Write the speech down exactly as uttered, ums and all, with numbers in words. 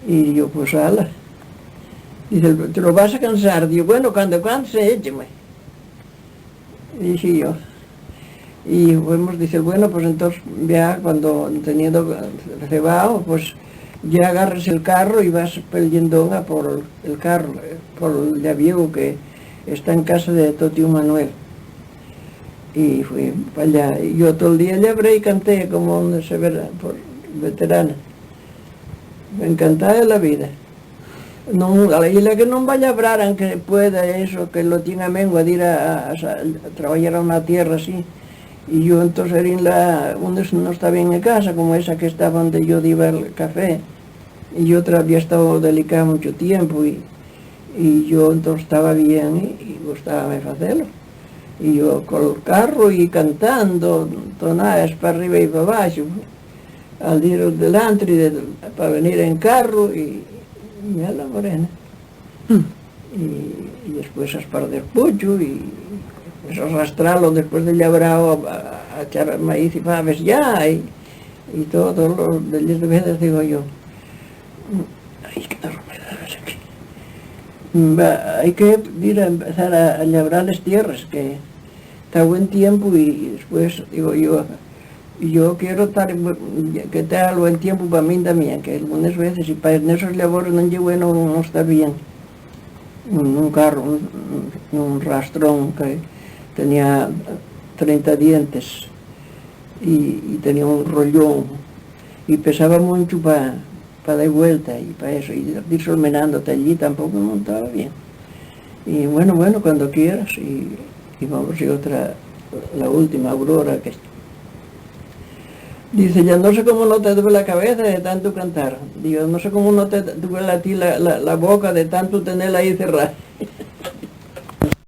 Y yo, pues, ala. Dice, "Te lo vas a cansar". Digo, "Bueno, cuando canse, écheme", dixi yo. Y fuimos, dice, "Bueno, pues entonces ya cuando teniendo cebao, pues ya agarres el carro y vas pel Llendoga por el carro, por el llaviego que está en casa de to tío Manuel". Y fui pa allá. Y yo todo el día llabré y canté como un se verá, por veterana. Encantada de la vida. Non, a la isla que non va a llabrar, aunque pueda, eso, que lo tiene a mengua de ir a, a, a sa-, a trabajar a una tierra así. Y yo entonces erin la, uno no está bien en casa, como esa que estaba donde yo diba el café. Y yo tra-, había estado delicada mucho tiempo y, y yo entonces estaba bien y, y gustábame facelo. Y yo col carro y cantando, tonaes pa arriba y pa abaxo, al dir delantri de, pa venir en carro y, y mira la morena. Y, y después aspar del pucho y después arrastralo después de llabrao a, a, a echar maíz y faves ya y, y todo, todo lo, de diez veces digo yo, "Ay, qué humedad, no sé qué. Va, hay que ir a empezar a, a llabrar les tierres, que ta buen tiempu", y después digo yo, "Yo quiero tar, que ta buen tiempu pa min tamién", que algunes veces, y pa nesos llabores non ye bueno no estar bien. Un, un carro, un, un, un rastrón que tenía trenta dientes y, y tenía un rollón y pesaba muncho pa, pa dar vuelta y pa eso, y dir solmenándote allí tampoco montaba bien. Y bueno, bueno, cuando quieras, y, y vamos, y otra, la última, Aurora, que dice, "Ya no sé cómo no te duele la cabeza de tanto cantar". Digo, "No sé cómo no te duele a ti la, la, la boca de tanto tenerla ahí cerrada".